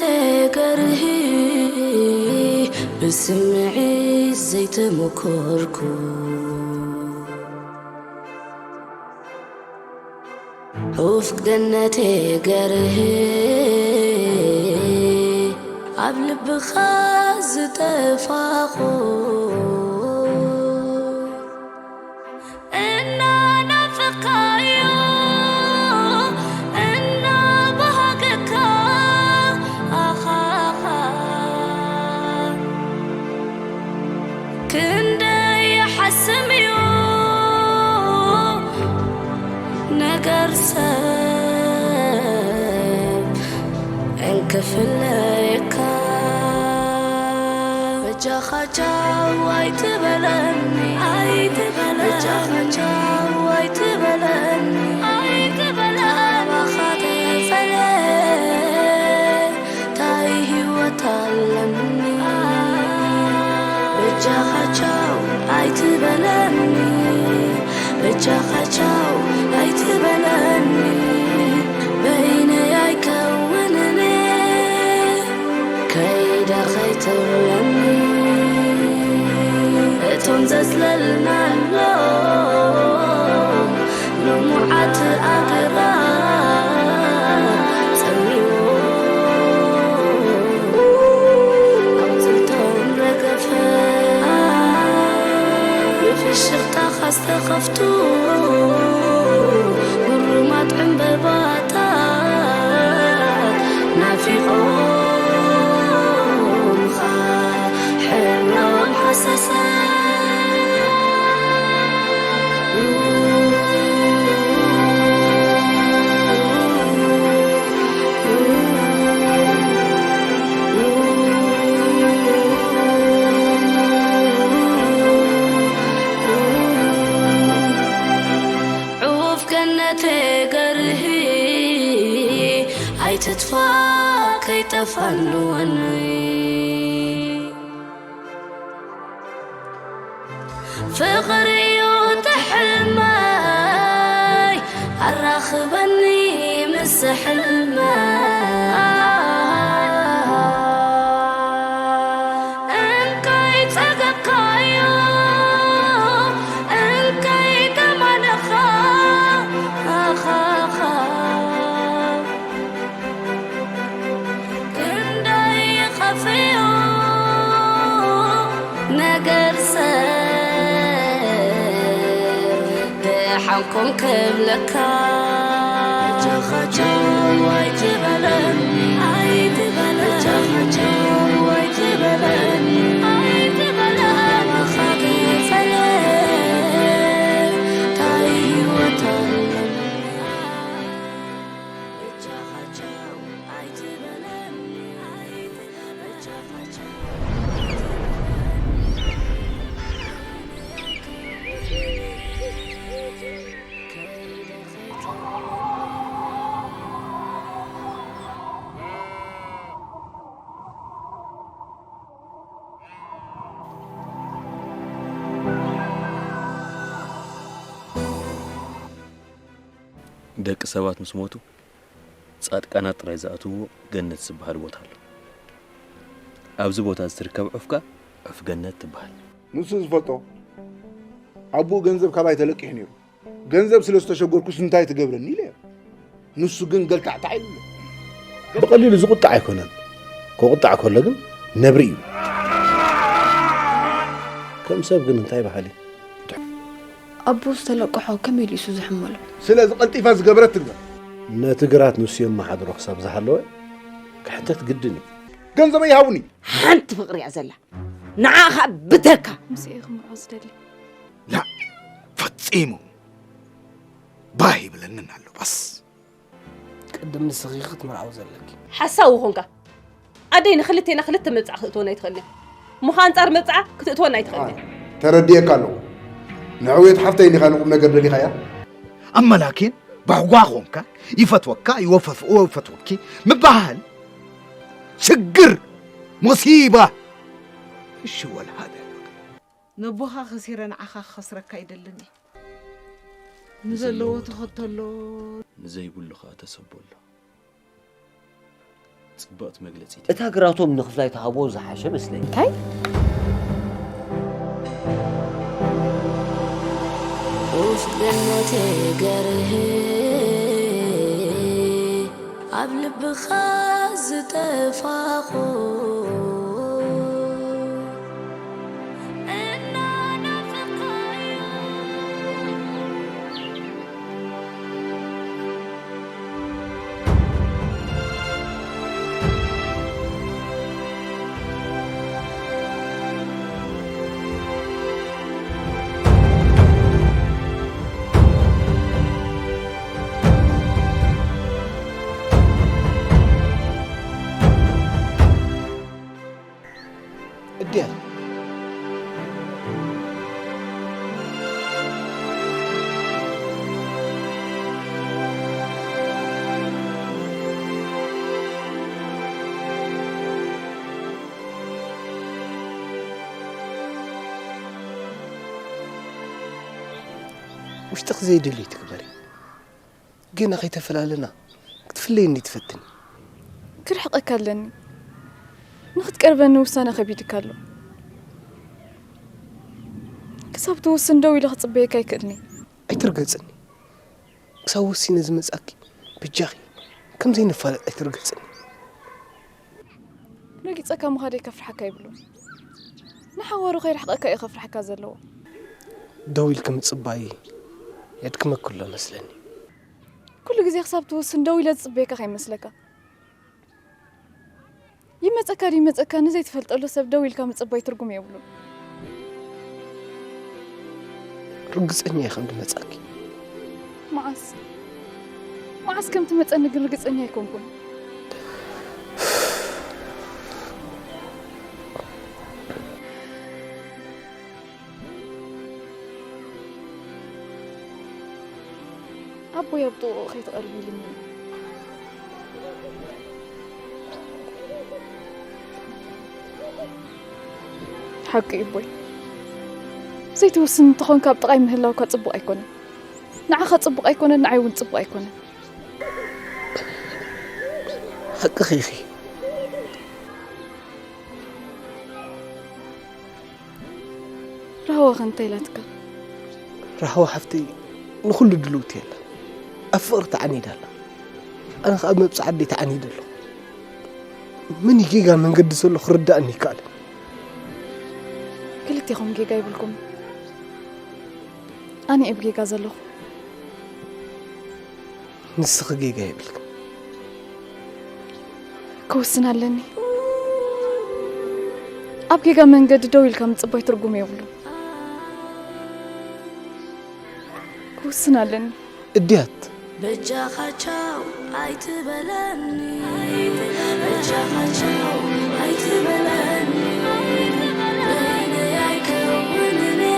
ተገርሂ ብስምዒት ዘይተመኮርኩ ኡፍ ገነቴ ገርሂ ኣብ ልብኻ ዝጠፋኹ እናናፈኻዮ እናባሃገካ ኣኻኻ ክንደይ ይሓስም እዩ ነገር ሰብ እንክፍለየካ በጃኻ ቻው ኣይትበለኒ ኣይትበለኒ በጃኻ ቻው ኣይትበለኒ ኣይትበለኒ ካባኻ ተፈለ ታይ ህይወት ኣለኒ በጃኻ ቻው ኣይትበለኒ በጃኻ ቻው ኣይትበለኒ በይነይ ኣይከውንን ከይደ ከይትብለኒ እቶም ዘጽለልናሎም ልሙዓት ኣግራብ ጸሚዎ ኣቑጽልቶም ረገፈ ብፍሽኽታኻ ዝተኸፍቱ ግሩማት ዕምበባታት ናፊቖምኻ ሕብሮም ሃሰሰ ዑፍ ገነተ ገርሂ ኣይትጥፋ ከይጠፋ ንወኒ ፍቕሪ እዩ እቲ ሕልመይ ኣራኽበኒ ምስ ሕልመይ እንከይ ጸገብካዮ እንከይ ገማነኻ ኣኻኻ ክንደይ ይኸፍዮ ነገር ሰብ ደሓንኩም ክብለካ ጃኻቸው ኣይትበለኒ ኣይትበለኒ ጃኻቸው ኣይትበለኒ ኣይትበለኒ ታይ ህይወት ኣለኒ ደቂ ሰባት ምስ ሞቱ ጻድቃናት ጥራይ ዝኣትውዎ ገነት ዝበሃል ቦታ ኣሎ። ኣብዚ ቦታ እዚ ትርከብ ዑፍ ከኣ ዑፍ ገነት ትበሃል። ንሱ ዝፈልጦ ኣቦኡ ገንዘብ ካባይ ተለቂሑ ነይሩ። ገንዘብ ስለ ዝተሸገርኩስ እንታይ ትገብረኒ ኢለዮ። ንሱ ግን ገልታዕታዕ ኢሉ ኣሎ። ብቐሊሉ ዝቑጣዕ ኣይኮነን። ክቑጣዕ ከሎ ግን ነብሪ እዩ። ከም ሰብ ግን እንታይ በሃሊ። ኣቦኡ ዝተለቅሖ ከመይ ኢሉ እሱ ዝሕመሎ? ስለዚ ቀልጢፋ ዝገበረት ትግበር። ነቲ ግራት ንሱ የመሓድሮ ክሳብ ዝሃለወ ክሕተት ግድን እዩ። ገንዘበይ ይሃቡኒ። ሓንቲ ፍቕሪ እያ ዘላ። ንዓኻ ብተካ። ምስ እየ ክምርዖ ዝደሊ። ላ፣ ፈጺሙ ባህ ይብለንን ኣሎ። ባስ። ቅድም ንስኺ ክትምርዓው ዘለኪ። ሓሳዊ ኾንካ። ኣደይ ንኽልቴና ክልተ መብጽዓ ክትእትወና ኣይትኽእልን። ምዃ ኣንጻር መብጽዓ ክትእትወና ኣይትኽእልን። ተረዲኤካ ኣለኹ። ንዕውየት ሓፍተይ እንዲኻ ንቁም ነገር ደሊኻያ? ኣመላኪን ባሕጓ ኾንካ ይፈትወካ፣ ይወፈፍ-፣ ይፈትወኪ ምባሃል ሽግር፣ ሙሲባ። እሺ ወላ ሃደ። ነቦኻ ከሲረ ንዓኻ ክኸስረካ ኣይደልን እየ። ንዘለዎ ተኸተሎ። ንዘይብሉ ኸኣ ተሰቦሎ። ጽብቕቲ መግለጺት። እታ ግራቶም ንኽፍላይ ተሃቦ ዝሓሸ መስለኒ። እንታይ? ኡፍ ገነቴ ገርህ ኣብ ልብኻ ዝጠፋኹ እናናፍቃዮ እድያት ውሽጥኺ ዘይደልዩ ትግበሪ። ገና ከይተፈላለና ክትፍለየኒ ትፈትን። ክርሕቐካ ኣለኒ። ንኽትቀርበኒ ውሳነ ከቢድካ ኣሎ። ክሳብ ትውስን ደው ኢለ ክጽበየካ ኣይክእልኒ። ኣይትርገጽኒ። ክሳብ ወሲነ ዝመጻኪ ብጃኺ ከም ዘይንፋለጥ ኣይትርገጽኒ። ረጊጸካ ምኻደይ ከፍርሓካ ይብሉ። ንሓዋሩ ከይርሕቐካ እዩ ከፍርሓካ ዘለዎ። ደው ኢልኪ ምጽባይ የድክመኪ ኣሎ መስለኒ። ኩሉ ግዜ ክሳብ ትውስን ደው ኢለ ዝጽበየካ ከይመስለካ። ይመጸካ ድዩ ይመጸካ ንዘይትፈልጠሉ ሰብ ደው ኢልካ ምጽባይ ትርጉም የብሉን። ርግጸኛ እየ ከም ድመጻኪ። መዓስ መዓስ ከም ትመጸኒ ግን ርግጸኛ ኣይኮንኩን። ኣቦይ ኣብ ጥቕኡ ከይትቐርብ ኢሉኒ እዩ። ሓቂ እዩ ኣቦይ። ዘይትውስን እንተኾንካ ኣብ ጥቓይ ምህላውካ ጽቡቕ ኣይኮነን። ንዓኻ ጽቡቕ ኣይኮነን፣ ንዓይ እውን ጽቡቕ ኣይኮነን። ሓቅኺ ኢኺ። ራህዋ ከ እንታይ ኢላትካ? ራህዋ ሓፍተይ ንኹሉ ድልውቲ እያ ኣላ። ኣብ ፍቕሪ ተዓኒዳ ኣላ። ኣነ ኸኣ ኣብ መብጽዓ ኣደይ ተዓኒደ ኣለኹ። መን እዩ ጌጋ መንገዲ ዘሎ ክርድኣኒ ኣይከኣለን። ክልቴኹም ጌጋ የብልኩም። ኣነ እየ ብጌጋ ዘለኹ። ንስኺ ጌጋ የብልክን። ክውስን ኣለኒ። ኣብ ጌጋ መንገዲ ደው ኢልካ ምጽባይ ትርጉም የብሉን። ክውስን ኣለኒ። እድያት በጃኻ ቻው ኣይትበለኒ፣ በጃኻ ቻው ኣይትበለኒ፣ በይነይ ኣይከውንን እየ፣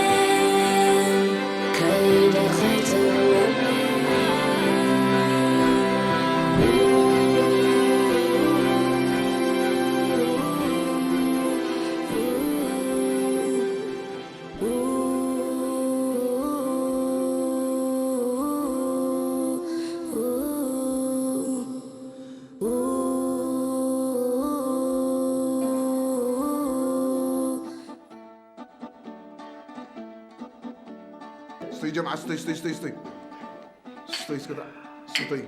ከይደ ከይትብለኒ። ስተይ ጀምዓ ስተይ ስተይ ስተይ ስተይ ስተይ እስከ ስተይ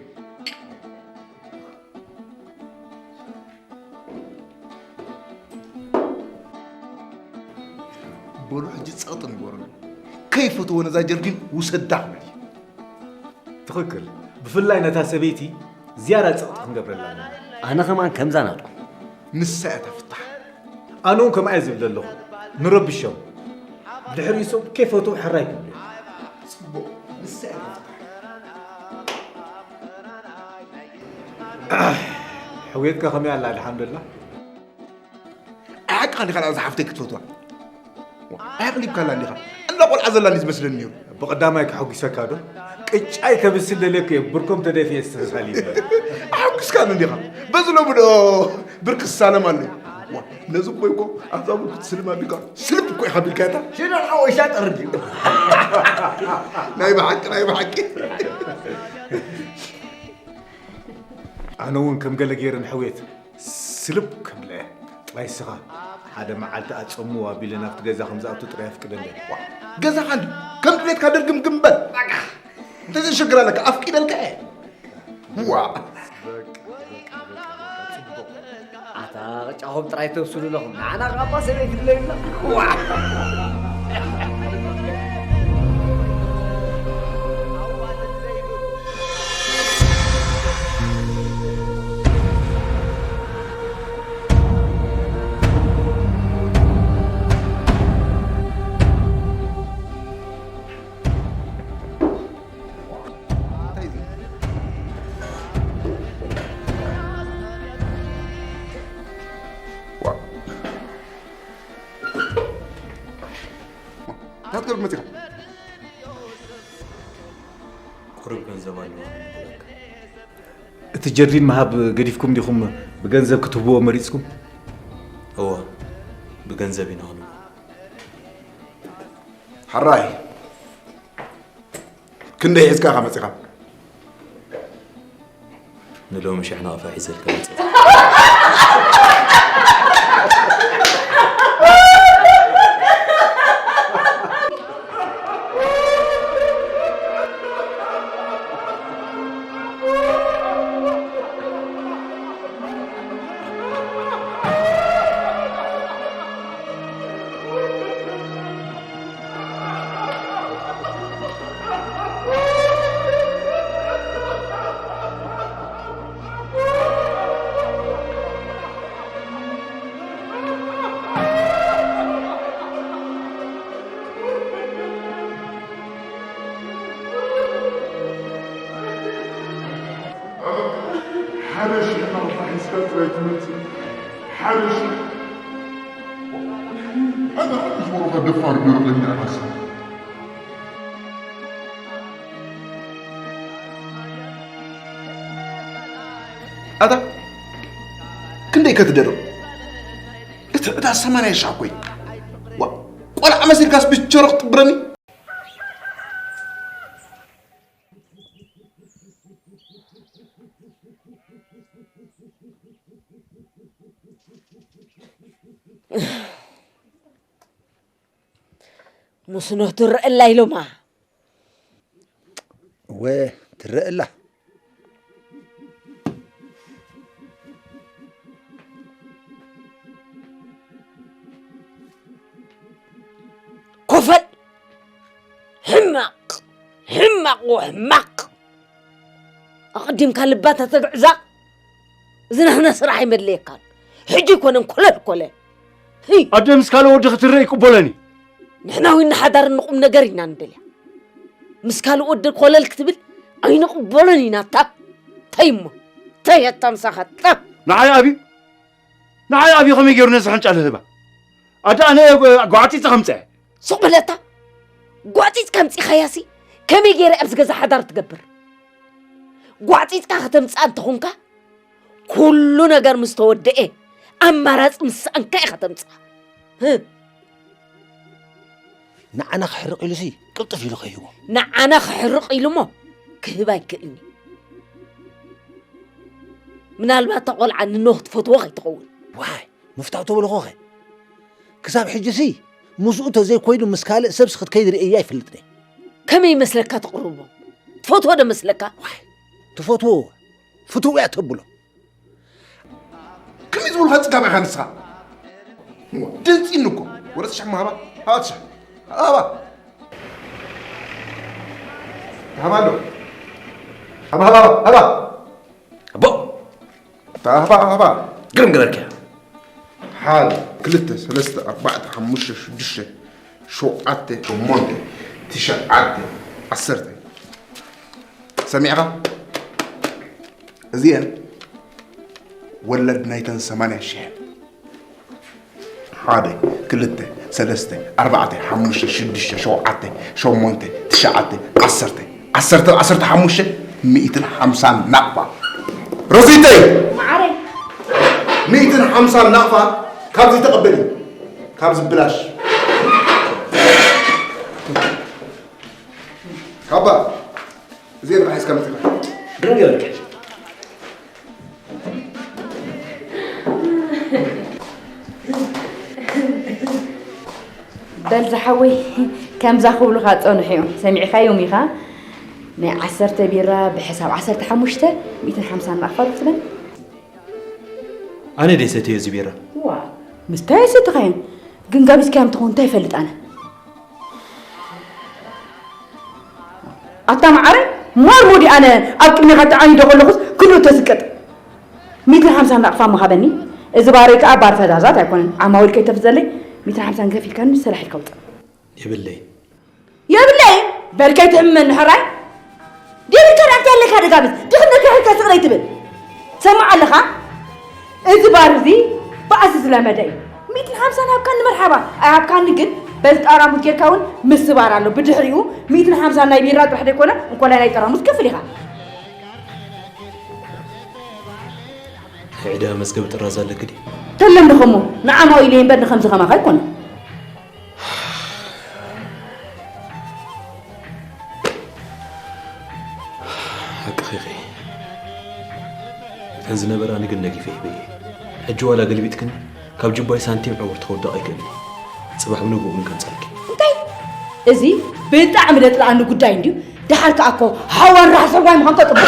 በሉ ሕጂ ጸቕጢ ንገሩኒ። ከይፈትዎ ነዛ ጀርዲን ውሰዳ ክብል እዩ። ትኽክል። ብፍላይ ነታ ሰበይቲ ዝያዳ ጸቕጢ ክንገብረላ ኣለና። ኣነ ኸማን ከምዛ ናትኩም። ንሳ እያ ተፍታሕ። ኣነ እውን ከምኣ እየ ዝብል ዘለኹ። ንረብሾም። ብድሕሪኡ ሰብ ከይፈትዉ ሕራይ ክብሉ እዮም። ጽቡቕ። ንሳ እያ ተፍታሕ። ሕውየትካ ከመይ ኣላ? ድሓን ዶ ኣላ? ኣይሓቅኻን ዲኻ እዛ ሓፍተይ ክትፈትዋ? ኣይኣቕሊብካላን ዲኻ? እንዳ ቆልዓ ዘላን እዩ ዝመስለኒ ነይሩ። ብቐዳማይ ከሐጒሰካ ዶ? ቅጫይ ከብስል ደልየ እኮ እየ ብርኮም ተደፍየ ዝተሳልዩ። ኣሐጒስካኒ እንዲኻ። በዚ ሎሚ ዶ ብርኪ ዝሳለም ኣሎ እዩ? ዋ፣ ነዚ እኮ እኮ ኣብዛ ብርኪ ትስልም ኣቢልካ ስልም እኮ ኢኻ ቢልካታ። ሽነር ሓወሻ ጠርግ እዩ። ናይ ብሓቂ፣ ናይ ብሓቂ። ኣነ እውን ከም ገለ ገይረ ንሕውየት ስልብ ከብለ ጥራይ ስኻ ሓደ መዓልቲ ኣጸሙ ኣቢለ ናብቲ ገዛ ከም ዝኣቱ ጥራይ ኣፍቅደለይ። ዋ፣ ገዛኻ እንዲ ከም ድሌትካ ደርግምግም በል። እንተዘይሽግር ኣለካ ኣፍቂደልካ እየ። ዋ። ኣታ ጫኹም ጥራይ ተብስሉ ኣለኹም። ንዓና ቃባ ሰበይቲ ድለዩና። ዋ። እንታይ ክትገብር መጺኻ? ቁሩብ ገንዘብ ኣለዎ። እቲ ጀርዲን ምሃብ ገዲፍኩም ዲኹም ብገንዘብ ክትህብዎ መሪጽኩም? እወ፣ ብገንዘብ ኢና ክንህቦ። ሕራይ፣ ክንደይ ሒዝካ ኢኻ መጺኻ? ንሎሚ ሽሕ ናቕፋ ሒዘልካ መጺኣ። ሓደ ሽሕ ናቕፋ ሒዝካ ጥራይ ትመጽእ። ሓደ ሽሕ። ኣታ ሓድሽ ወረቐት ደፋር ዶ ረኺብና ኢኻ ሰብ? ኣታ ክንደይ ከትደርቕ? እቲ ዕዳ ሰማንያ ሽሕ እኮ እዩ። ዋ፣ ቆልዓ መሲልካስ ብቸሮቕ ጥብረኒ? ሙስኖ ትረአ ኣላ ኢሎማ። እወ፣ ትረአ ኣላ። ኮፈል! ሕማቕ! ሕማቕ ወሕማቕ! ኣቐዲምካ ልባ ተተግዕዛ፣ እዚ ናህና ስራሕ ኣይመድለየካን። ሕጂ ኣይኮነን ኮለል ኮለ። ህይ! ኣደ ምስ ካልእ ወዲ ክትረአ ይቅበሎን እዩ። ንሕና እውን ንሓዳር ንቁም ነገር ኢና ንደልያ። ምስ ካልእ ወዲ ኮለል ክትብል ኣይንቅበሎን ኢና። ታብ! ተይ እሞ! ተይ ኣታ ምሳኻ! ታብ! ንዓይ ኣብዩ? ንዓይ ኣብዩ ከመይ ገይሩ ነዚ ሓንጫ ልህባ? ኣደ ኣነ ጓዕጺጸ ከምጸ። ሱቕ በለታ። ጓዕጺጽካ ኣምጺኻያሲ ከመይ ገይረ ኣብዚ ገዛ ሓዳር ትገብር? ጓዕጺጽካ ከተምጽኣ እንተኾንካ፣ ኩሉ ነገር ምስ ተወደኤ፣ ኣማራጺ ምስ ሰኣንካ ኢኻ ተምጽኣ። ህ። ንዓና ክሕርቕ ኢሉሲ ቅልጥፍ ኢሉ ከይህቦ። ንዓና ክሕርቕ ኢሉ እሞ ክህብ ኣይክእልን እዩ። ምናልባት እታ ቆልዓ ንኖህ ትፈትዎ ከይትኸውን። ዋይ፣ ምፍታው ተበልኹኸ? ክሳብ ሕጂሲ ምስኡ ተዘይኮይኑ ምስ ካልእ ሰብስ ክትከይድ ርእየ ኣይፈልጥን እየ። ከመይ ይመስለካ ትቕርቦም? ትፈትዎ ዶ መስለካ? ዋይ፣ ትፈትዎ፣ ፍትው እያ ተብሎ። ከመይ ዝበልካ ጽጋብ ኢኻ ንስኻ? ድንጺኒ እኮ። ወረ ትሽሕ ማሃባ፣ ሃባ ትሽሕ። ሃባ። ሃባ ኣሎ። ሃባ፣ ሃባ፣ ሃባ። ኣቦ። ሃባ፣ ሃባ። ግርም ገበርካ። ሓደ፣ ክልተ፣ ሰለስተ፣ ኣርባዕተ፣ ሓሙሽተ፣ ሽዱሽተ፣ ሸውዓተ፣ ሸሞንተ፣ ትሽዓተ፣ ዓሰርተ። ሰሚዕኻ? እዚአን ወለድ ናይተን ሰማንያ ሽሕ። ሓደ፣ ክልተ፣ ሰለስተ፣ ኣርባዕተ፣ ሓሙሽተ፣ ሽዱሽተ፣ ሸውዓተ፣ ሸሞንተ፣ ትሽዓተ፣ ዓሰርተ። ዓሰርተ፣ ዓሰርተ ሓሙሽተ፣ ሚእትን ሓምሳን ናቕፋ። ሮዚተይ! መዓረይ! ሚእትን ሓምሳን ናቕፋ ካብዚ ተቐበሊ። ካብዚ ብላሽ። ካባ፣ እዚአን ሒዝካ መጺኻ። ደው ገይርካ። በል ዝሓወይ፣ ከምዛ ክብሉኻ ጸንሑ እዮም። ሰሚዕካዮም ኢኻ? ናይ ዓሰርተ ቢራ ብሕሳብ ዓሰርተ ሓሙሽተ፣ ሚእትን ሓምሳን ናቕፋ ዶ ክትበል? ኣነ ደይ ሰትዮ እዚ ቢራ። ዋ፣ ምስታይ ኣይሰተኻዮን፣ ግን ጋቢዝካዮም ትኸውን እንታይ ይፈልጥ ኣነ? ኣታ መዓረይ፣ ማር ሞዲ ኣነ ኣብ ቅድሜኻ ተዓኒዶ ከለኹስ ክንኡ ተዝቅጥ። ሚእትን ሓምሳን ናቕፋ ምሃበኒ። እዚ ባረይ ከኣ ባር ፈዛዛት ኣይኮነን። ዓማዊል ከይተፍዘለይ፣ ሚእትን ሓምሳን ከፊልካኒ ሰላሕ ኢልካ ውጻእ። የብለይ። የብለይ በል ከይትሕምመኒ ሕራይ። ደብልካ ዳንታ ኣለካ ደጋብዝ። ድኽነት ከሕልካ ስቕረይ ትብል። ሰማዕ ኣለኻ? እዚ ባር እዚ ባእሲ ዝለመደ እዩ። ሚእትን ሓምሳን ሃብካኒ መርሓባ። ኣይሃብካኒ ግን በዚ ጠራሙዝ ጌርካ እውን ምስባር ኣሎ። ብድሕሪኡ ሚእትን ሓምሳን ናይ ቢራ ጥራሕ ዘይኮነ እንኮላይ ናይ ጠራሙዝ ከፍል ኢኻ። ዕዳ መዝገብ ጥራዝ ኣለክ ድዩ? ተለምድኸሞ ንዓማዊለይ እምበር ንኸምዚ ኸማኻ ኣይኮነ። ሓቅኺ ኢኺ። እተን ዝነበራኒ ግን ነጊፈ ሂበየ። ሕጂ ዋላ ገልቢጥክኒ ካብ ጅባይ ሳንቲም ዕውርቲ ክውድቕ ኣይክእልን። ጽባሕ ብንግኡ እውን ከምጻልኪ። እንታይ? እዚ ብጣዕሚ ደጥልኣኒ ጉዳይ እንድዩ። ደሓር ከኣ እኮ ሓዋን ራሕሲ ሕዋይ ምዃንካ ጽቡቕ።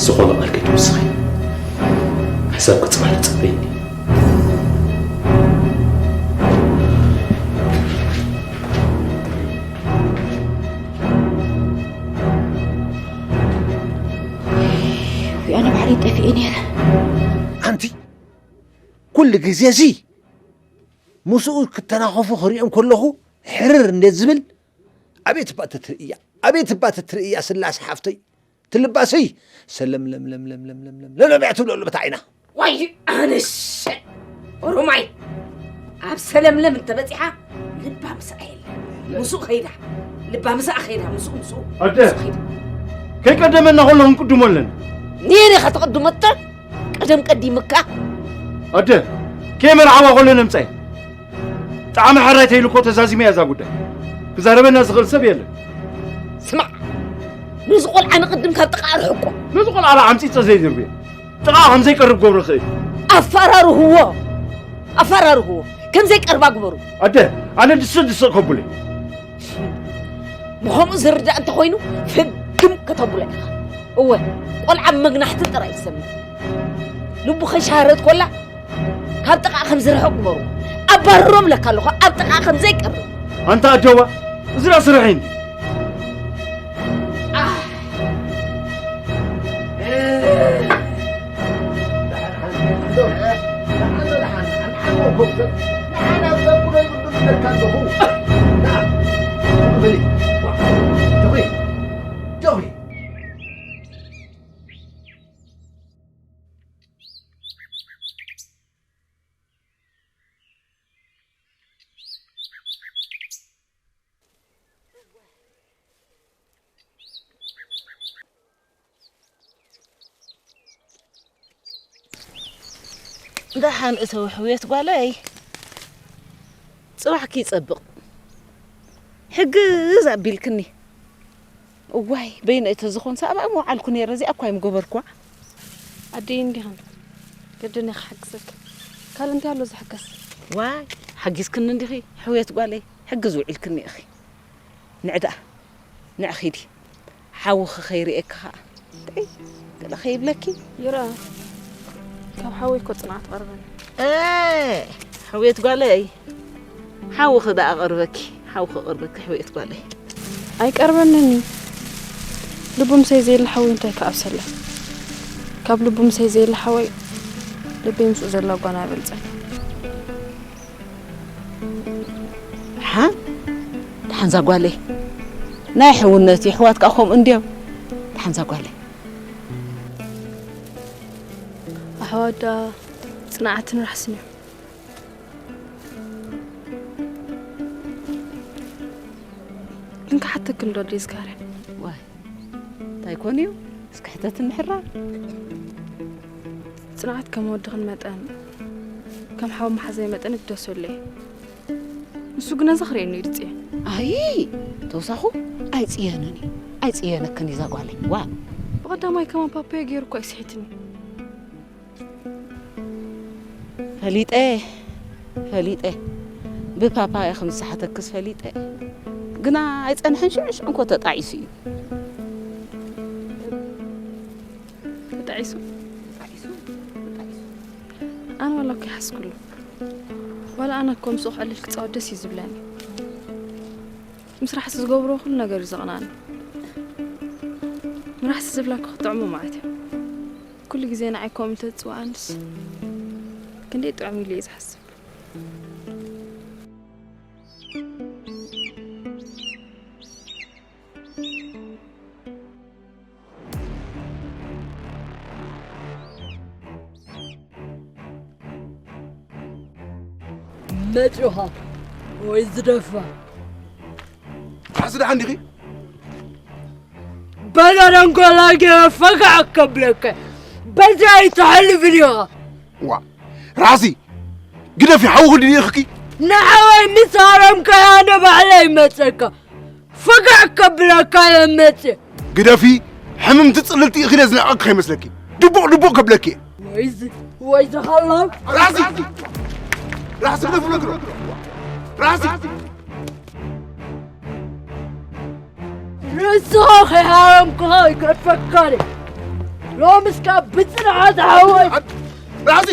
ዝኾነ ቃል ከይትውስኺ። ሕሳብ ክጽባሕ ትጽበይኒ። ኣነ ባዕለይ ጠፊኤ ነይረ። ኣንቲ ኩሉ ግዜ እዚ ምስኡ ክተናኸፉ ክሪኦም ከለኹ ሕርር እንዴት ዝብል ኣቤት እባ ተትርእያ ኣቤት እባ ተትርእያ ስላሴ ሓፍተይ ትልባሰይ ሰለምለምለምለምለምለምለምለምለምያ ትብለሉ በታ ዓይና ዋይ ኣነሽ ኦሮማይ ኣብ ሰለምለም እንተበፂሓ ልባ ምስኣ የለ ምስኡ ኸይዳ ልባ ምስኣ ኸይዳ ምስኡ ምስኡ ኣደ ምስኡ ኸይዳ ከይቀደመና ከሎ ክንቅድሞ ኣለና ንየነ ኸተቐድመቶ ቀደም ቀዲምካ ኣደ ከየመርዓዋ ከሎ ነምፀየ ጣዕሚ ሕራይ ተይሉ እኮ ተዛዚመ እያ እዛ ጉዳይ ክዛረበና ዝኽእል ሰብ የለን ስማዕ ነዚ ቆልዓ ንቕድም ካብ ጥቓ ኣርሕቆ ነዚ ቆልዓ ላ ዓምፂፀ ዘይዝርብዮ ጥቓ ከም ዘይቀርብ ገብሮ ኽእል ኣፈራርህዎ ኣፈራርህዎ ከም ዘይቀርባ ግበሩ ኣደ ኣነ ድስቕ ድስቕ ከቡለ ብኸምኡ ዝርዳእ እንተኾይኑ ፍግም ከተብሎ ኢኻ እወ ቆልዓ መግናሕቲ ጥራይ ይሰምዕ ልቡ ከይሻረት ኮላ ካብ ጥቓ ከም ዝርሕቕ ግበሩ ኣባርሮም ለካ ኣለኹ ኣብ ጥቓ ከም ዘይቀርብ ኣንታ ኣደዋ እዝራ ስርሐይኒ ደሓን እተዊ ሕውየት ጓለይ። ጽባሕኪ ይጸብቕ። ሕግዝ ኣቢልክኒ። እዋይ በይነይ ተዝኾንስ ኣብኣ ምውዓልኩ ነይረ፣ እዚኣ እኳ ኣይምገበርኩዋ። ኣደይ እንዲኽን ግድን እየ ክሕግዘኪ። ካልእ እንታይ ኣሎ ዝሕገዝ? ዋይ ሓጊዝክኒ እንዲኺ ሕውየት ጓለይ፣ ሕግዝ ውዒልክኒ ኢኺ። ንዕ ደኣ ንዕ ኺዲ ሓውኺ ኸይርእየኪ ኸኣ ደይ ገለ ኸይብለኪ። ይርኣ ካብ ሓወይ እኮ ጽንዓት ቐርበኒ። እ ሕውየት ጓለይ ሓውኺ ደኣ ቐርበኪ ሓውኺ ቐርበኪ ሕውየት ጓለይ። ኣይቀርበንን እዩ ልቡ ምሰይ ዘየለ ሓወይ እንታይ ክኣብሰለ ካብ ልቡ ምሰይ ዘየለ ሓወይ ልበይ ምስኡ ዘላ ጓና ይበልጸኒ። ደሓን ደሓን ዛጓለይ ናይ ሕውነት የሕዋት ከዓ ከምኡ እንድዮም ደሓን ዛጓለይ ኣሕዋት ደኣ ጽንዓትን ራሕስን እዮም እንካ ሓተክን ዶ ኣደይ ዝጋርያ ዋይ እንታይ ኮን እዩ እስኪ ሕተትኒ ሕራይ ጽንዓት ከም ወድኽን መጠን ከም ሓው መሓዘይ መጠን ይግደሰሉ እየ ንሱ ግና እዚ ክርእየኒ እዩ ድጽየ ኣይ፣ ተውሳኹ ኣይጽየንን እዩ። ኣይጽየነክን እዩ እዛ ጓለይ። ዋ። ብቐዳማይ ከማን ፓፓዮ ገይሩ እኮ እዩ ስሒትኒ። ፈሊጠ፣ ፈሊጠ። ብፓፓዮ ከም ዝሰሓተክስ ፈሊጠ። ግና ኣይጸንሐን፣ ሽዑ ሽዑ እንኮ ተጣዒሱ እዩ። ተጣዒሱ? ተጣዒሱ፣ ተጣዒሱ። ኣነ ዋላ እኮ ይሓስኩሉ። ዋላ ኣነ እኮ ምስኡ ክዕልል ክጻወት ደስ እዩ ዝብለኒ። ምስ ራሕሲ ዝገብሮ ኩሉ ነገር እዩ ዘቕናኒ። ንራሕሲ ዝብላ እኮ ክትጥዕሞ ማለት እዩ። ኩሉ ግዜ ንዓይ ከምኡ እንተትጽውዓንስ ክንደይ ጥዑም ኢሉ እየ ዝሓስብ። መጺኻ ወይ ዝደፋ። ራሕሲ ደሓን ዲኺ? በላ ደንጎላ ገይረ ፈጋዕ ከብለካ። በዚ ኣይትሓልፍን ኢኻ። ዋ፣ ራሕሲ፣ ግደፊ፣ ሓዊ ክዲ ይእኽኪ። ንሓወይ ምስ ሃረምካዮ ኣነ ባዕለይ ይመጸካ። ፈጋዕ ከብለካ እየ መጽየ። ግደፊ፣ ሕምምቲ ጽልልቲ ኢኺ ኢለ ዝነዕቐኪ ከይመስለኪ። ድቡቕ ድቡቕ ከብለኪ እየ። ወይዚ፣ ወይዚ ሃላው። ራሕሲ! ራሕሲ ግደፊ ብለኪ ዶ። ራሕሲ! ርእስኻ ከይሃረምኩኻ ይገድፈካ እየ። ሎምስ ካብ ብጽንዓት ሓወይ። ራሕሲ!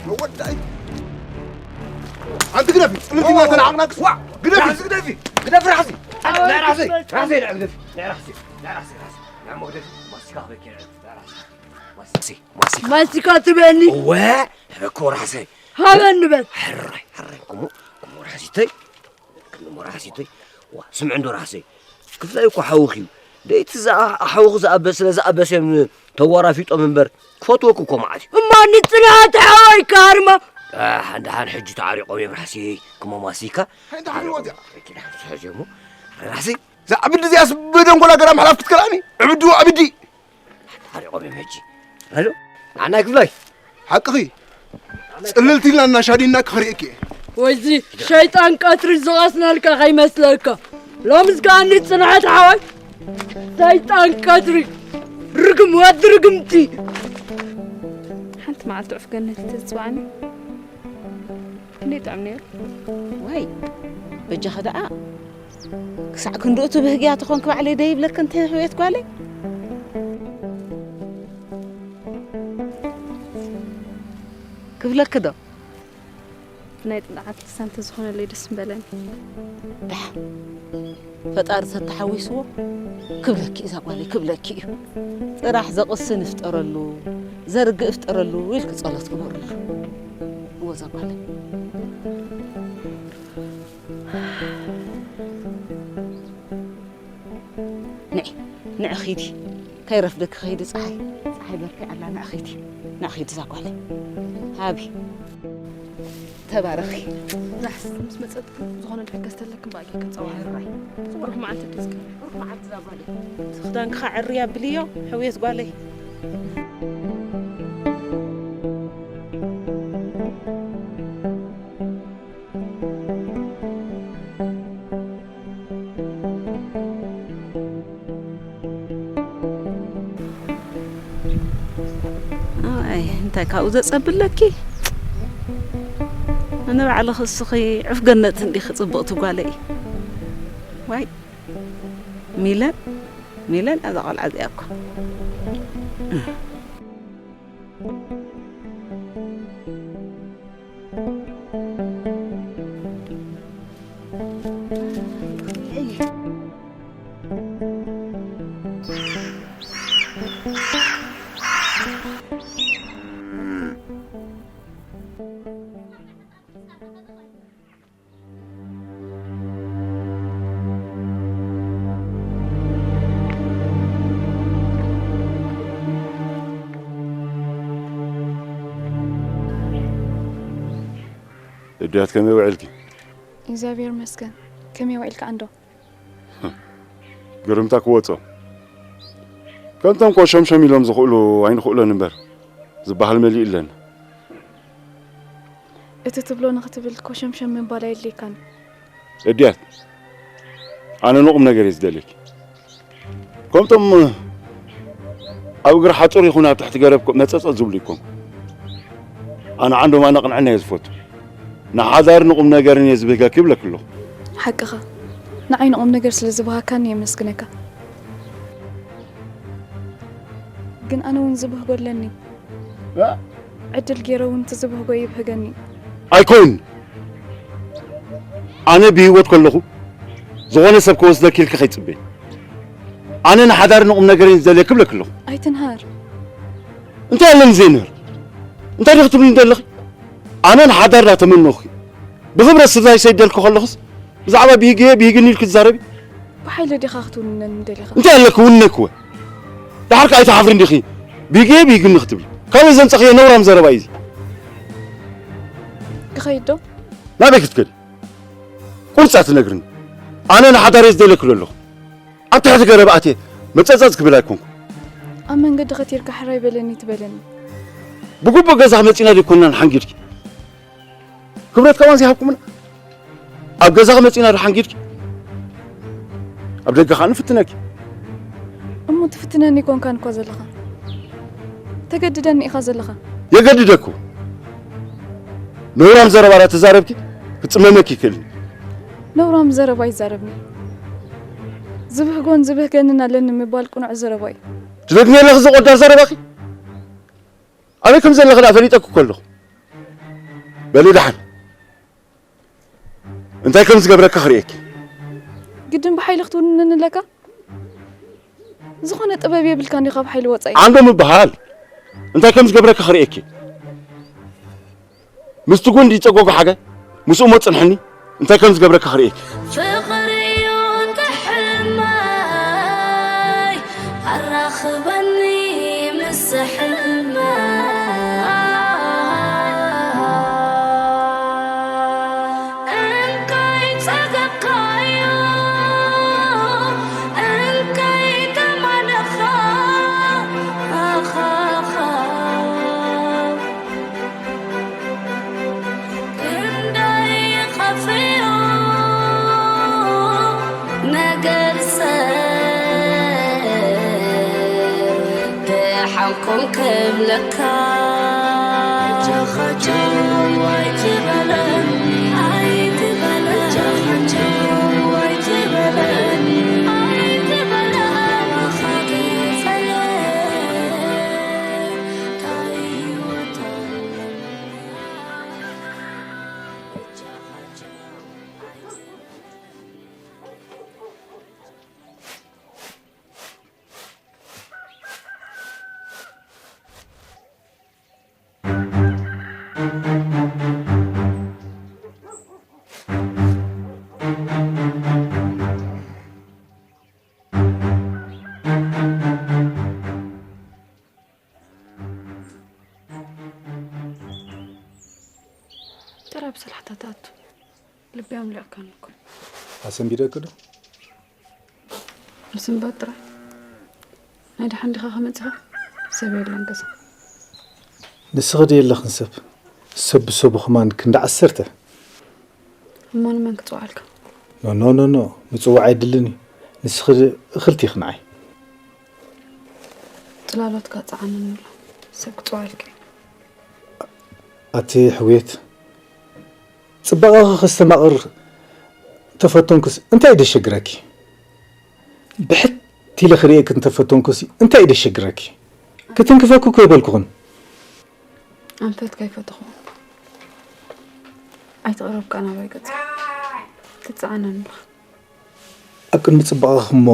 መወዳእይ። ኣንቲ ግደፊ፣ ጽልልቲ እናተናዓቕናክስ። ዋ! ግደፊ! ራሕሲ ግደፊ! ግደፊ ራሕሲ! ናይ ራሕሲ! ራሕሲ! ናይ ግደፊ! ናይ ራሕሲ! ናይ ራሕሲ! ራሕሲ! ናይ ሞግደፊ! ማስቲካ ክበኪ ናይ ራሕሲ! ማስቲካ! ማስቲካ! ማስቲካ ትበኒ? እወ! ሕረኮ ራሕሰይ! ሃበኒ በል! ሕራይ! ሕራይ! እሞ! እሞ ራሕሲተይ! ክንሞ ራሕሲተይ! ዋ! ስምዒ እንዶ ራሕሰይ! ክፍላይ እኮ ሓውኺ እዩ! ደይቲ ዝኣ-፣ ሓውኺ ዝኣበ-፣ ስለ ዝኣበሰ እዮም ተዋራፊጦም እምበር ክፈትወኪ እኮ መዓት እዩ! እሞ ንጽንዓት ሓወይ ክሃርማ! ኣሕ፣ ደሓን ሕጂ ተዓሪቖም እዮም ራሕሰይ! ክሞ ማስቲካ! ሓይንታ ሓሪቖም እዮም! ራሕሰይ! እዛ ዕብዲ እዚኣስ ብደንጎላ ገዳም ሓላፍ ክትከልኣኒ? ዕብዲ ወዕብዲ! ሓሪቖም እዮም ሕጂ። ኣሎ፣ ንዓናይ ክፍላይ። ሓቅኺ። ጽልልቲ ኢልና እናሻዲና ክኽሪእኪ እየ። ወይዚ ሸይጣን ቀትሪ ዝቐስነልካ ከይመስለካ። ሎምስ ከኣ ንጽንዓት ሓወይ። ሰይጣን ቀትሪ። ርግም ወዲ ርግምቲ። ሓንቲ መዓልቲ ዑፍ ገነት ተዝጽዋዕኒ። ክንደይ ጥዑም ነይሩ። ዋይ፣ በጃኺ ደኣ ክሳዕ ክንድኡ ትብህግያ ተኾንኪ ባዕለይ ደይብለኪ እንተ ህውየት ጓለይ። ክብለኪ ዶ? ብናይ ጽንዓት ልሳን ተዝኾነለይ ደስ ምበለኒ። ደሓን። ፈጣሪ ተተሓዊስዎ ክብለኪ እዛ ጓለይ ክብለኪ እዩ። ጥራሕ ዘቕስን ይፍጠረሉ፣ ዘርግእ ይፍጠረሉ ኢልኪ ጸሎት ግበርሉ። እወ እዛ ጓለይ። ንዒ፣ ንዒ ኺዲ። ከይረፍደኪ ኸይዲ ጸሓይ። ጸሓይ በርኪ ኣላ፣ ንዒ ኺዲ። ንዒ ኺዲ እዛ ጓለይ። ሃቢ። ተባረኺ። ራሕሲ ምስ መጸት ዝኾነ ድሕር ከስተለክን ብኣኪ ክንጸዋዕ። ሕራይ። ብሩኽ መዓልቲ ድስኪ። ብሩኽ መዓልቲ እዛ ጓለይ። እዚ ክዳንኪ ኸዓ ዕርይ ኣብልዮ፣ ሕውየት ጓለይ። ኣይ፣ እንታይ ካብኡ ዘጸብለኪ? ኣነ ባዕልኺ እስኺ ዑፍ ገነት እንዲኺ ጽብቕቲ ጓለይ። ዋይ፣ ሚለን፣ ሚለን እዛ ቖልዓ እዚኣ እኮ። እድያት ከመይ ውዒልኪ? እግዚኣብሔር ይመስገን። ከመይ ውዒልካ ኣንዶ? ግርምታ ክወጾ። ከምቶም ኮሸምሸም ኢሎም ዝኽእሉ ኣይንኽእሎን እምበር ዝበሃል መሊኡለን። እቲ ትብሎ ንኽትብል ኮሸምሸም ምባል ኣየድልየካን። እድያት፣ ኣነ ንቑም ነገር እየ ዝደልየኪ። ከምቶም ኣብ እግሪ ሓጹር ይኹን ኣብ ትሕቲ ገረብ መጸጸ ዝብሉ ይኮኑ። ኣነ ዓንዶም ኣነ ቅንዕና እየ ዝፈቱ። ንሓዳር ንቑም ነገርን እየ ዝብህገኪ ይብለኪ ኣለኹ። ሓቅኻ። ንዓይ ንቑም ነገር ስለ ዝበሃካኒ የመስግነካ። ግን ኣነ እውን ዝብህጎ ኣለኒ። እ? ዕድል ገይረ እውን እቲ ዝብህጎ ይብህገኒ። ኣይኮይን። ኣነ ብህይወት ከለኹ ዝኾነ ሰብ ክወስደኪ ኢልኪ ከይጽበይ። ኣነ ንሓዳር ንቑም ነገር እየ ዝደልየኪ ይብለኪ ኣለኹ። ኣይትንሃር። እንታይ ኣለኒ ዘይንህር? እንታይ ዶ ክትብልኒ ዘለኺ? ኣነ ንሓዳር ዳተመነኹ ብኽብረት ስድራይ ሰይደልኩ ከለኹስ ብዛዕባ ብሂግየ ብሂግኒ ኢልኪ ትዛረቢ? ብሓይሊ ዲኻ ክትውንነኒ ደሊኻ? እንታይ ኣለኪ ውነክወ? ደሓር ከኣ ኣይትሓፍሪ እንዲኺ ብሂግየ ብሂግኒ ክትብሊ? ካበይ ዘምጸኽዮ ነውራም ዘረባ እዩ እዚ? ክኸይድ ዶ? ናበይ ክትከዲ? ቁርጻ ትነግርኒ። ኣነ ንሓዳር እየ ዝደልየኪ ዶ ኣለኹ? ኣብ ትሕቲ ገረብ ኣትየ መጸጸጽ ክብል ኣይኮንኩ። ኣብ መንገዲ ኸቲርካ ሕራይ በለኒ ትበለኒ። ብግቡእ ገዛ መጺና ዘይኮንና ንሓንጊድኪ። ክብረት ከማን ዘይሃብኩምና። ኣብ ገዛ መጺና ዶ ሓንጊድኪ? ኣብ ደገ ኸኣ ንፍትነኪ። እሞ ትፍትነኒ ኣይኮንካን እኳ ዘለኻ። ተገድደኒ ኢኻ ዘለኻ። የገድደኩ። ነውራም ዘረባ ዳ ተዛረብኪ ክጽመመኪ ይክእል። ነውራም ዘረባ ይዛረብኒ። ዝብህጎን ዝብህገንን ኣለኒ ምባል ቅኑዕ ዘረባ እዩ። ትደግሚ ኣለኺ እዚ ቆዳር ዘረባኺ? ኣበይ ከም ዘለኺ ዳ ፈሊጠኪ እኮ ኣለኹ። በሊ ደሓን። እንታይ ከም ዝገብረካ ክርእየኪ። ግድን ብሓይሊ ክትውንነኒ ኣለካ? ዝኾነ ጥበብ የብልካን ዲኻ ብሓይሊ ወጻኢ? ዓንዶ ምበሃል። እንታይ ከም ዝገብረካ ክርእየኪ። ምስቲ ጉንዲ ጨጎጎ ሓገ፣ ምስኡ እሞ ጽንሕኒ፣ እንታይ ከም ዝገብረካ ክርእየኪ። ፍቕሪ እዩ እቲ ሕልመይ፣ ኣራኽበኒ ምስ ሕልመይ። እንካይ ጸገብካዮ፣ እንካይ ተማነኻ፣ ኣኻኻ። ክንደይ ከፍዮ ነገር ሰብ ደሓንኩም ክብለካ። ጀኻጀው ኣይትበለን፣ ኣይትበለን። ጀኻጀው ኣይትበለን፣ ኣይትበለን። ጥራይ ብሰላሕታ ትኣቱ። ልበይ ኣምሊቕካኒ እኮ። ኣሰንቢደኪ ዶ? ምስንባት ጥራይ። ናይ ደሓን ዲኻ ከመጽኻ? ሰብ የለን ገዛ። ንስኺ ዶ የለኽን ሰብ? ሰብ ብሰቡ ከማን ክንዲ ዓሰርተ። እሞ ንመን ክጽውዓልካ? ኖ፣ ኖ፣ ኖ፣ ኖ። ምጽዋዕ ኣይድልን እዩ። ንስኺ እኽልቲ ኢኺ ንዓይ። ጽላሎትካ ጸዓነኒ ኣሎ። ሰብ ክጽውዓልካ እዩ። ኣቲ ሕውየት፣ ጽባቐኺ ከስተማቕር ተፈተንኩስ እንታይ ደሸግረኪ? ብሕት ኢለ ክርእየኪ እንተፈተንኩስ እንታይ ደሸግረኪ? ክትንክፈኪ እኮ ይበልኩኽን። ኣንፈት ከይፈተኹ ኣይትቕረብካ ናባይ ገጽ። ትጸዓነኒ ኣለኻ። ኣብ ቅድሚ ጽባቐኺ እሞ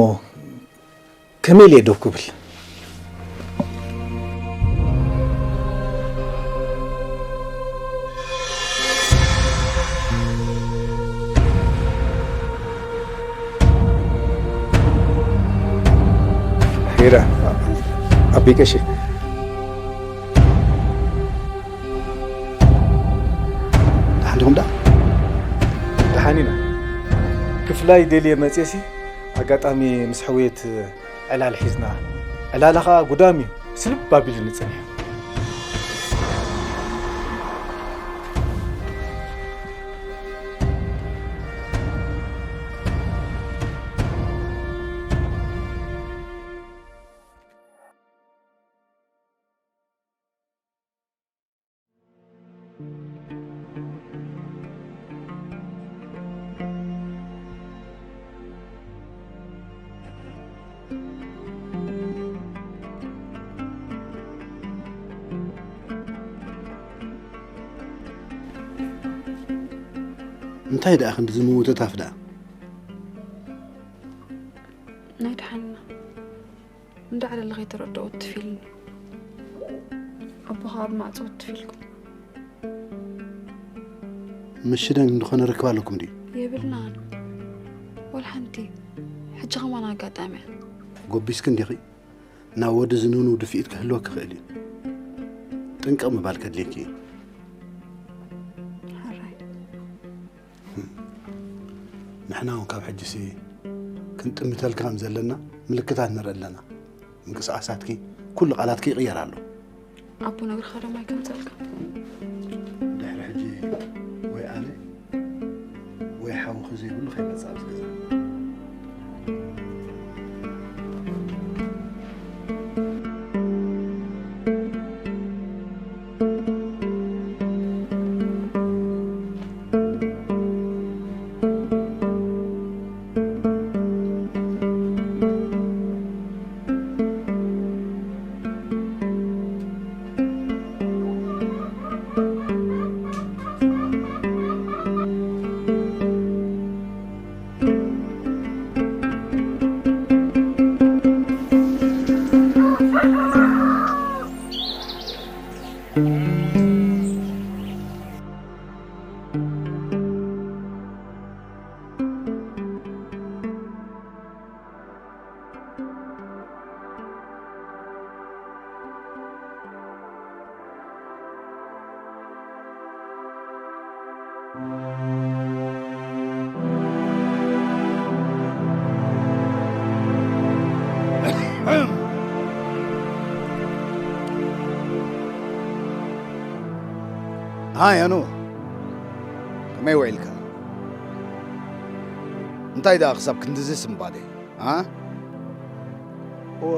ከመይ ኢለ ደው ክብል? ሄራ፣ ኣቢ ቀሺ። ደሓን ዲኹም ደኣ? ደሓን ኢና። ክፍላይ ደልየ መጽየሲ ኣጋጣሚ ምስ ሕውየት ዕላል ሒዝና። ዕላላ ኸኣ ጉዳም እዩ። ስልብ ኣቢሉኒ ጸኒሑ። እንታይ ደኣ ክንዲ ዝምውትታፍ ደኣ? ናይ ደሓንና። እንዳ ዕለለ ከይተረድኦ ትፊልኒ። ኣቦኻ ኣብ ማዕጾ ትፊልኩም። ምሽደን እንድኾነ ርክብ ኣለኩም ድዩ? የብልናን። ወላ ሓንቲ። ሕጂ ኸማን ኣጋጣሚ እያ። ጎቢስኪ እንዲኺ? ናብ ወዲ ዝንኑ ድፍኢት ክህልወኪ ይኽእል እዩ። ጥንቅቕ ምባል ከድልየኪ እዩ። ሕራይ። ንሕና እውን ካብ ሕጂሲ ክንጥምተልካ ከም ዘለና ምልክታት ንርኢ ኣለና። ምንቅስቓሳትኪ፣ ኩሉ ቃላትኪ ይቕየር ኣሎ። ኣቦ ነግርኻ ደማ ኣይከምፀልካ። ድሕሪ ሕጂ ወይ ኣነ ወይ ሓውኺ ዘይብሉ ከይመጽእ ኣብዚ ገዛ። ሃይ ኣኑ፣ ከመይ ውዒልካ? እንታይ ደኣ ክሳብ ክንድዚ ስንባደ? ኣ? እወ፣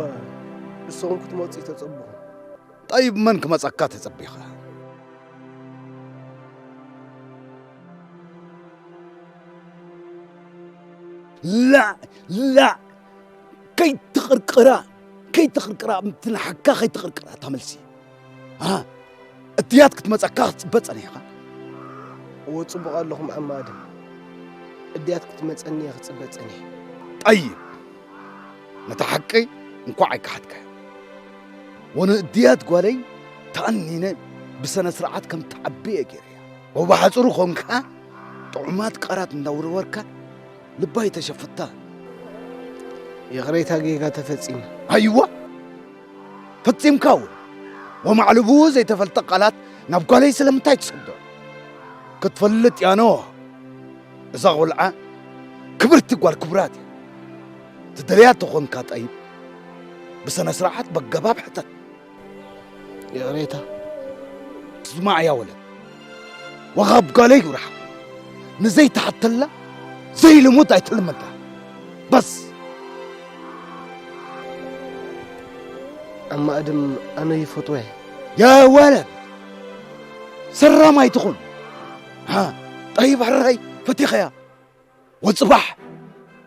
ንስኹም ክትመጹ ተጸበኹ። ጠይብ፣ መን ክመጸካ ተጸቢኻ? ላእ፣ ላእ፣ ከይትቕርቅራ፣ ከይትቕርቅራ፣ ምትንሓካ ከይትቕርቅራ፣ እታ መልሲ። ኣ? እድያት ክትመጸካ ክትጽበ ጸኒሕካ? እወ፣ ጽቡቕ ኣለኹም ዓማ ኣደም። እድያት ክትመጸኒ እየ ክጽበ ጸኒሐ። ጠይብ፣ ነታ ሓቂ እንኳዕ ኣይከሓድካያ። ወንእድያት ጓለይ ተኣኒነ ብሰነ ስርዓት ከም ትዓቢ እየ ገይረያ። ወብሓጹሩ ኾንካ ጥዑማት ቃላት እንዳወርወርካ ልባይ ተሸፍታ። ይቕሬታ፣ ጌጋ ተፈጺሙ። ኣይዋ! ፈጺምካ እውን። ወማዕልቡ ዘይተፈልጠ ቃላት ናብ ጓለይ ስለምንታይ ትሰዶ? ክትፈልጥ ያኖ፣ እዛ ቖልዓ ክብርቲ ጓል ክቡራት እያ። ትደልያ ተኾንካ ጠይብ፣ ብሰነ ስርዓት በገባብ ሕተት። ይቕሬታ። ስማዕ ያ ወለድ፣ ወኻብ ጓለይ ውራሕ። ንዘይትሓተላ ዘይልሙድ ኣይትልመዳ። በስ። ኣማ ኣደም ኣነ ይፈትወ። ያ ወለድ፣ ሰራም ኣይትኹን። ሃ፣ ጠይብ ሕራይ ፈቲኸያ። ወጽባሕ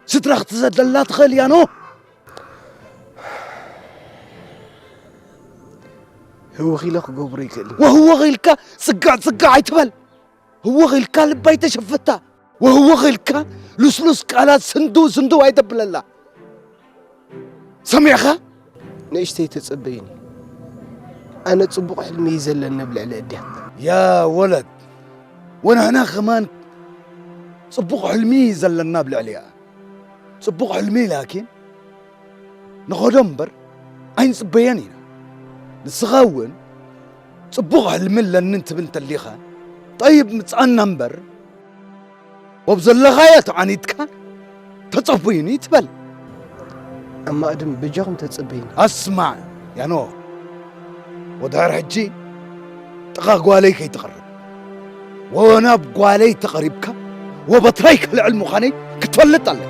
ስድራ ክትዘደላ ትኽእል እያ ኖ። ህውኽ ኢለ ክገብሮ ይክእል። ወህወኽ ኢልካ ጽጋዕ ጽጋዕ ኣይትበል። ህወኽ ኢልካ ልባ ኣይተሸፍታ። ወህወኽ ኢልካ ልስሉስ ቃላት ስንድው ስንድው ኣይተብለላ። ሰሚዕኻ? ንእሽተይ ተጸበይኒ። ኣነ ጽቡቕ ሕልሚ እዩ ዘለኒ ኣብ ልዕሊ እድያት። ያ ወለድ፣ ወንሕና ከማን ጽቡቕ ሕልሚ እዩ ዘለና ኣብ ልዕሊኣ። ጽቡቕ ሕልሚ ላኪን ንኸዶ እምበር ኣይንጽበየን ኢና። ንስኻ እውን ጽቡቕ ሕልሚ ኣለኒ እንትብል እንተሊኻ፣ ጠይብ ምጽኣና እምበር፣ ወብ ዘለኻዮ ተዓኒትካ ተጸቡይኒ ትበል። ኣማ ኣድም በጃኹም ተጸበይኒ። ኣስማዕ ያኖ፣ ወድሕር ሕጂ ጥቓ ጓለይ ከይትቐርብ፣ ወናብ ጓለይ ተቐሪብካ ወበትራይ ከልዕል ምዃነይ ክትፈልጥ ኣለካ።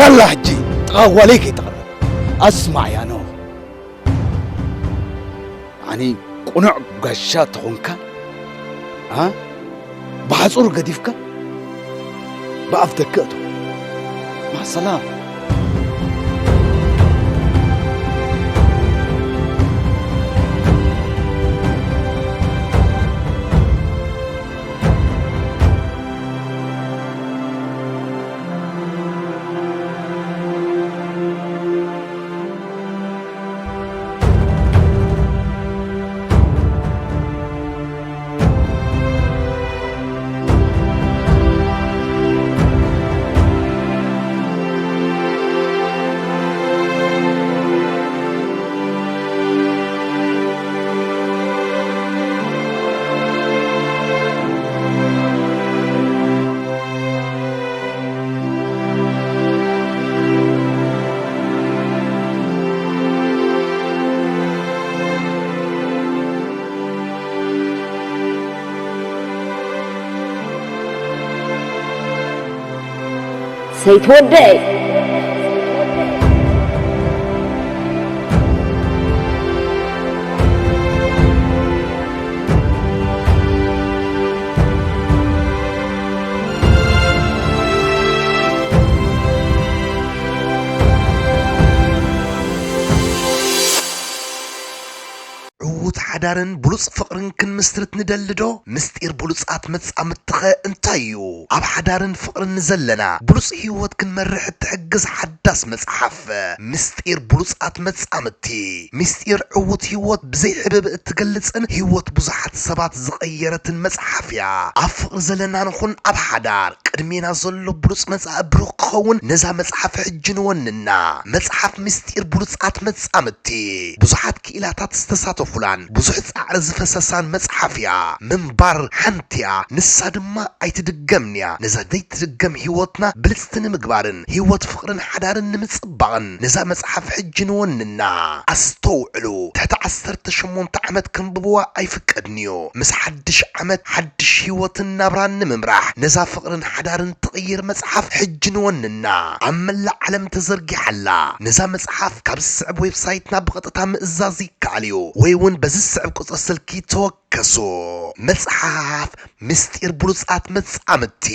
ያላ ሕጂ ጥቓ ጓለይ ከይትቐርብ። ኣስማዕ ያኖ፣ ኣነ ቅኑዕ ጋሻ ተኾንካ፣ ኣ? ብሓጹር ገዲፍካ፣ ብኣፍ ደገ እቶ። ማሰላም። ሰይትወደይ። ዕዉት ሓዳርን ብሉጽ ፍቕርን ክንምስርት ንደሊ ዶ? ምስጢር ብሉጻት መጻምድትኸ እንታይ እዩ? ኣብ ሓዳርን ፍቕርን ንዘለና ብሉጽ ህይወት ክንመርሕ እትሕግዝ ሓዳስ መጽሓፍ፣ ምስጢር ብሉጻት መጻምድቲ። ምስጢር ዕዉት ህይወት ብዘይ ሕብእብእ እትገልጽን ህይወት ብዙሓት ሰባት ዝቐየረትን መጽሓፍ እያ። ኣብ ፍቕሪ ዘለና ንኹን ኣብ ሓዳር፣ ቅድሜና ዘሎ ብሉጽ መጻኢ ብሩኽ ክኸውን ነዛ መጽሓፍ ሕጂ ንወንና። መጽሓፍ ምስጢር ብሉጻት መጻምድቲ። ብዙሓት ክኢላታት ዝተሳተፉላን ብዙሕ ጻዕሪ ዝፈሰሳን መጽሓፍ እያ። ምንባር ሓንቲ እያ፣ ንሳ ድማ ኣይትድገምን እያ። ነዛ ዘይትድገም ህይወትና ብልጽቲ ንምግባርን ህይወት ፍቕርን ሓዳርን ንምጽባቕን ነዛ መጽሓፍ ሕጂ ንወንና። ኣስተውዕሉ፣ ትሕቲ ዓሰርተ ሸሞንተ ዓመት ከንብብዋ ኣይፍቀድን እዩ። ምስ ሓድሽ ዓመት ሓድሽ ህይወትን ናብራን ንምምራሕ ነዛ ፍቕርን ሓዳርን ትቕይር መጽሓፍ ሕጂ ንወንና። ኣብ መላእ ዓለም ተዘርጊሓ ኣላ። ነዛ መጽሓፍ ካብ ዝስዕብ ዌብሳይትና ብቐጥታ ምእዛዝ ይከኣል እዩ፣ ወይ እውን በዚ ዝስዕብ ቁጽሪ ስልኪ ተወከሱ። መጽሓፍ ምስጢር ብሉጻት መጻምድቲ።